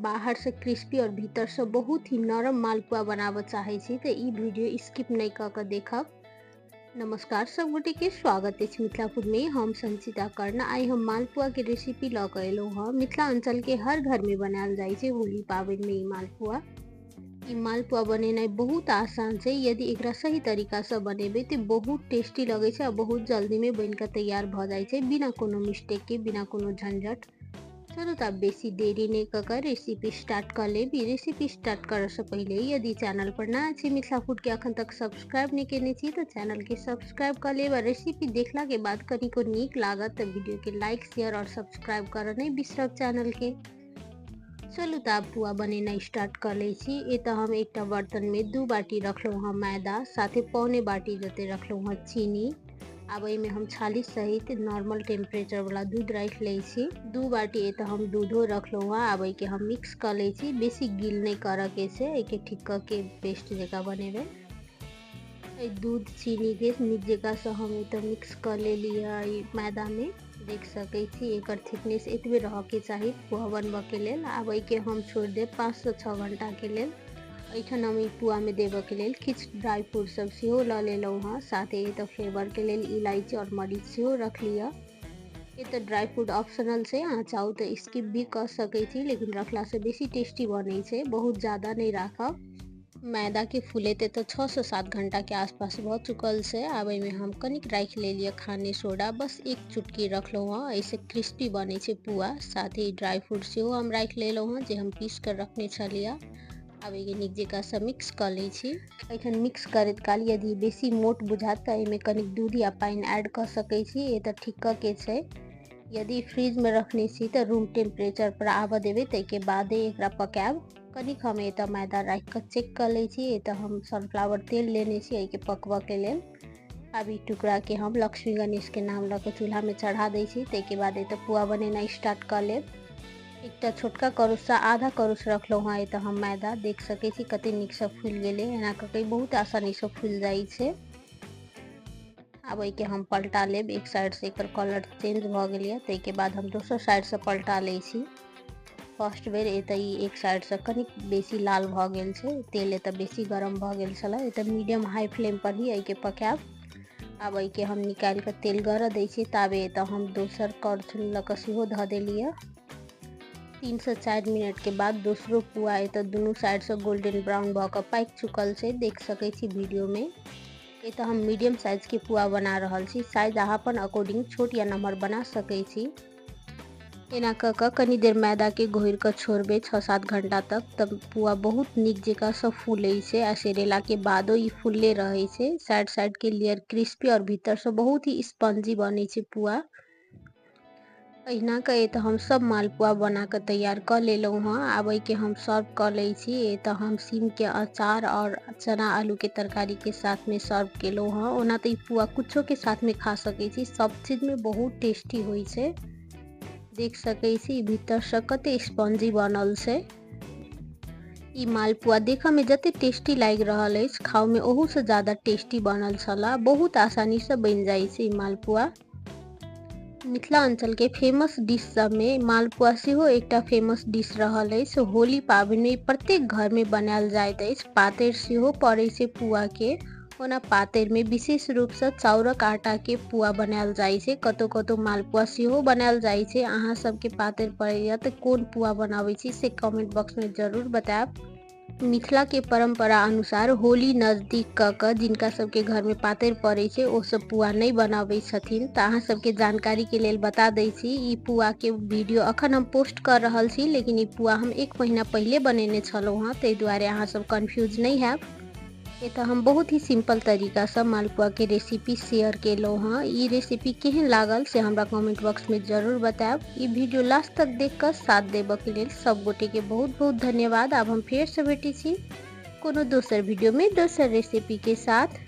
बाहर से क्रिस्पी और भीतर से बहुत ही नरम मालपुआ बनाबऽ चाहै छी तऽ ई वीडियो स्किप नहि कऽ कऽ देखब। नमस्कार सब गोटे के स्वागत अछि मिथिला फूड में। हम संचिता कर्ण। आइ हम मालपुआ के रेसिपी लऽ कऽ एलहुँ हँ। मिथिला अंचल के हर घर में बनायल जाइ छै होली पाबनि में ई मालपुआ। ई मालपुआ बनेनाइ बहुत आसान छै। यदि एकरा सही तरीका से बनेबै तऽ बहुत टेस्टी लगै छै आ बहुत जल्दी में बनि कऽ तैयार भऽ जाइ छै, बिना कोनो मिस्टेक के, बिना कोनो झंझट। चलू तऽ आब बेसी देरी नहि कऽ कऽ रेसिपी स्टार्ट कऽ लेब। ई रेसिपी स्टार्ट करऽसँ पहिले यदि चैनल पर नया छी, मिथिला फूड के अखन तक सब्सक्राइब नहि केने छी, तऽ चैनल के सब्सक्राइब कऽ लेब आ रेसिपी देखला के बाद कनिको नीक लागत तऽ वीडियो के लाइक, शेयर और सब्सक्राइब करऽ नहि बिसरब चैनल के। चलू तऽ आब पुआ बनेनाइ स्टार्ट कऽ लै छी। एतऽ हम एकटा बर्तन में 2 बाटी रखलहुँ हँ मैदा, साथे 1.75 बाटी जते रखलहुँ हँ चीनी। आब एहिमे हम छाली सहित नॉर्मल टेम्परेचर वाला दूध राखि लै छी। 2 बाटी एतऽ हम दूधो रखलहुँ हँ। आब एहिके हम मिक्स कऽ लै छी। बेसी गील नहि करऽ के छै, एहिके ठीक कऽ के पेस्ट जकाँ बनेबै। एहि दूध चीनी के नीक जकाँ सँ हम एतऽ मिक्स कऽ लेलियै एहि मैदा में। देख सकै छी एकर थिकनेस एतबे रहऽ के चाही पुआ बनबऽ के लेल। आब एहिके हम छोड़ि देब 5 से 6 घंटा के लेल। एहिठाम हम ई पुआ में देबऽ के लेल किछु ड्राई फ्रूट सब सेहो लऽ लेलहुँ हँ। साथे एतऽ फ्लेवर के लेल इलायची और मरीच सेहो रख लिअ। एतऽ ड्राई फ्रूट ऑप्शनल छै, अहाँ चाहू तऽ स्किप भी कऽ सकै छी, लेकिन रखलासँ बेसी टेस्टी बनै छै। बहुत ज्यादा नहि राखब। मैदा के फूलेते तऽ 6 से 7 घंटा के आसपास भऽ चुकल छै। आब एहिमे हम कनिक राखि लेलियै खाने सोडा, बस 1 चुटकी रखलहुँ हँ, एहिसँ क्रिस्पी बनै छै पुआ। साथ ही ड्राई फ्रूट सेहो हम राखि लेलहुँ हँ जे हम पीस कऽ रखने छलियै। आब एहिके नीक जकाँ सँ मिक्स कऽ लै छी। एहिठाम मिक्स करैत काल यदि बेसी मोट बुझात तऽ एहिमे कनिक दूध या पानि ऐड कऽ सकै छी। एतऽ ठीक कऽ के छै। यदि फ्रिज में रखने छी तऽ रूम टेम्परेचर पर आबऽ देबै, ताहिके बादे एकरा पकायब। कनिक हम एतऽ मैदा राखि कऽ चेक कऽ लै छी। एतऽ हम सनफ्लावर तेल लेने छी एहिके पकबऽ के लेल। आब ई टुकड़ा के हम लक्ष्मी गणेश के नाम लऽ कऽ चूल्हा में चढ़ा दै छी। ताहिके बाद एतऽ पुआ बनेनाइ स्टार्ट कऽ लेब। एकटा छोटका करूसँ आधा करूस रखलहुँ हँ एतऽ हम मैदा। देख सकै छी कते नीकसँ फूलि गेलै। एना कऽ कऽ बहुत आसानीसँ फूलि जाइ छै। आब एहिके हम पलटा लेब। एक साइडसँ एकर कलर चेंज भऽ गेल यऽ, ताहिके बाद हम दोसर साइडसँ पलटा लै छी। फर्स्ट बेर एतऽ ई एक साइडसँ कनिक बेसी लाल भऽ गेल छै। तेल एतऽ बेसी गरम भऽ गेल छलै। एतऽ मीडियम हाई फ्लेम पर ही एहिके पकायब। आब एहिके हम निकालि कऽ तेल गरऽ दै छी। ताबे एतऽ हम दोसर करछुल लऽ कऽ सेहो धऽ देलियै। 3 से 4 मिनट के बाद दोसरो पुआ एतऽ दुनू साइडसँ गोल्डन ब्राउन भऽ कऽ पाकि चुकल छै। देख सकै छी वीडियो में। एतऽ हम मीडियम साइज के पुआ बना रहल छी। साइज अहाँ अपन अकॉर्डिंग छोट या नम्हर बना सकै छी। एना कऽ कऽ कनी देर मैदा के घोरि कऽ छोड़बै 6-7 घंटा तक, तब पुआ बहुत नीक जकाँ सँ फूलै छै आ सेरेला के बादो ई फूलले रहै छै। साइड साइड के लेयर क्रिस्पी और भीतर सँ बहुत ही स्पंजी बनै छै पुआ। एहिना कऽ एतऽ हम सब मालपुआ बना कऽ तैयार कऽ लेलहुँ हँ। आब एहिके हम सर्व कऽ लै छी। एतऽ हम सीम के अचार और चना आलू के तरकारी के साथ में सर्व केलहुँ हँ। ओना तऽ ई पुआ कुछो के साथ में खा सकै छी, सब चीज में बहुत टेस्टी होइ छै। देख सकै छी भीतर सँ कते स्पंजी बनल छै। ई मालपुआ देखऽ में जते टेस्टी लागि रहल अछि, खाओ में ओहू से ज्यादा टेस्टी बनल छला। बहुत आसानी से बनि जाइ छै ई मालपुआ। मिथिला अंचल के फेमस डिश सब में मालपुआ सेहो एकटा फेमस डिश रहल अछि। होली पाबनि में प्रत्येक घर में बनायल जाइत अछि। पातरि सेहो पड़ै छै पुआ के। ओना पातरि में विशेष रूप से चाउरक आटा के पुआ बनायल जाइ छै। कतौ कतौ मालपुआ सेहो बनायल जाइ छै। अहाँ सबके पातरि पड़ैया तऽ कोन पुआ बनाबै छी से कमेंट बॉक्स में जरूर बतायब। मिथिला के परंपरा अनुसार होली नजदीक कऽ कऽ जिनका सबके घर में पातरि पड़ै छै ओ सब पुआ नहि बनाबै छथिन। तऽ अहाँ सबके जानकारी के लेल बता दै छी, ई पुआ के वीडियो अखन हम पोस्ट कऽ रहल छी, लेकिन ई पुआ हम 1 महीना पहिले बनेने छलहुँ हँ, ताहि दुआरे अहाँ सब कन्फ्यूज नहि हैब। एतऽ हम बहुत ही सिंपल तरीका सँ मालपुआ के रेसिपी शेयर केलहुँ हँ। ई रेसिपी केहन लागल से हमरा कमेंट बॉक्स में जरूर बतायब। ई वीडियो लास्ट तक देख कऽ साथ देबऽ के लेल सब गोटे के बहुत बहुत धन्यवाद। आब हम फेर से भेटै छी कोनो दोसर वीडियो में दोसर रेसिपी के साथ।